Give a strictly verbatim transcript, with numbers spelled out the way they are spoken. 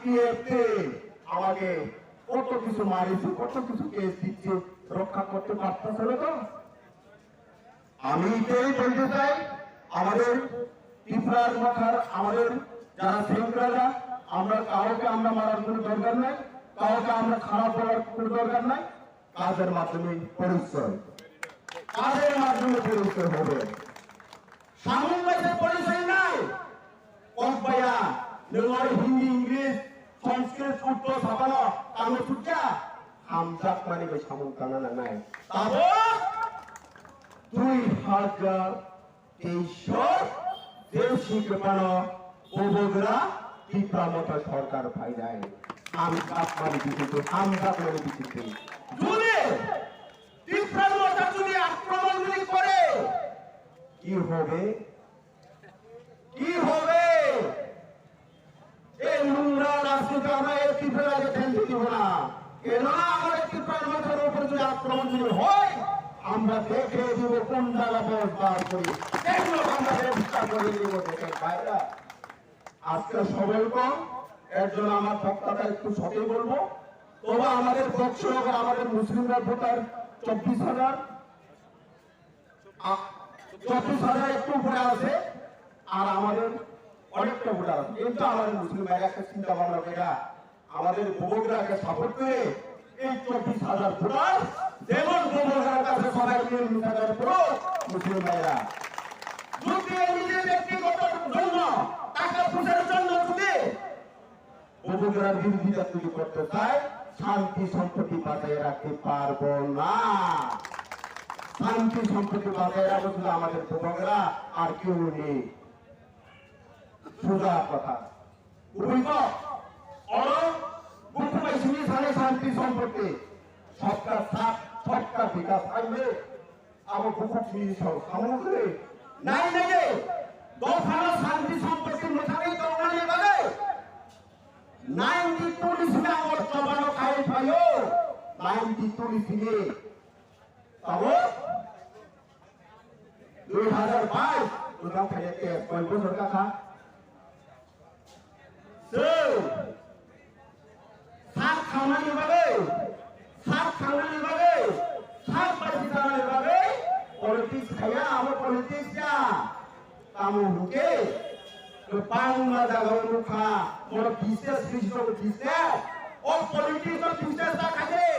টিএফতে আমাকে কত কিছু মারিছে, কত কিছু কেস দিচ্ছে, রক্ষা করতে পারতেছে না তো। আমি এটাই বলতে চাই, আমাদের ত্রিপুরার মাথার আমাদের যারা সেন্ট্রালরা, আমরা কাউকে আমরা মারার কোনো দরকার নাই, কাউকে আমরা খারাপ বলার কোনো দরকার নাই। কাজের মাধ্যমে পরিচয়, কাজের মাধ্যমে পরিচয় হবে। সামুং বাসের পরিচয় নাই। ককবায়া, নগর হিন্দি, ইংলিশ, সংস্কৃত, উর্দু, সাবানো, কামে চুটিয়া, হামজাক মানে বে সামুং কানা না নাই। তাবো দুই হাজার তেইশ যে শিখে পানো, ওবগরা, ত্রিপুরা মতো সরকার ফাইনাই। হামজাক মানে বিচিত্র, হামজাক মানে বিচিত্র। যদি ত্রিপুরা মতো যদি আক্রমণ যদি করে, কি হবে? কি হবে? এই নোংরা রাজনীতি আমরা এই ত্রিপুরা রাজ্যে খেলতে দিব না। কেননা আমাদের ত্রিপুরার মাথার উপরে যদি আক্রমণ যদি হয়, আমরা দেখে দিব কোন জায়গা বসবাস করি। দেখলো আমরা ব্যবস্থা করে দিব দেশের বাইরে। আজকে সময় কম, এর জন্য আমার বক্তাটা একটু সঠিক বলবো। তবে আমাদের বক্সনগর আমাদের মুসলিমরা ভোটার চব্বিশ হাজার, আ, চব্বিশ হাজার একটু উপরে আছে, আর আমাদের অনেকটা ভোটার আছে। কিন্তু আমাদের মুসলিম ভাইরা একটা চিন্তা ভাবনা করে আমাদের বগুড়াকে সাপোর্ট করে এই চব্বিশ হাজার ভোটার যেমন বগুড়ার কাছে সবাই মিলে মিশে করে পুরো মুসলিম ভাইরা যদি নিজের ব্যক্তিগত জন্য টাকা পয়সার জন্য যদি বগুড়ার বিরোধিতা যদি করতে চায়, শান্তি সম্প্রীতি বাঁচিয়ে রাখতে পারবো না। শান্তি সম্প্রীতি বাঁচিয়ে রাখবো শুধু আমাদের বগুড়া, আর কেউ নেই। সোজা কথা। উভয় অর বুকুবাই সিনি সানে শান্তি সম্প্রীতি, সবকা সাথ, সবকা বিকাশ আনবে। Abo bukhuk ni sal samung khe nai nai de dophano santi sompoti mwthangwi tongmani bagwi ninety two ni simi ang o chobano khai phaio, ninety two ni simi. Abo dui hazar bais mwthang phaiya ke koi bosor kakha. Chwng sak khangnani bagwi, sak khangnani bagwi, sak baisi chanani bagwi politics khaiya, abo politics ya. Tamo hwnkhe kwbangma jagao nukha, bono business, business, o politics o business ta khaide.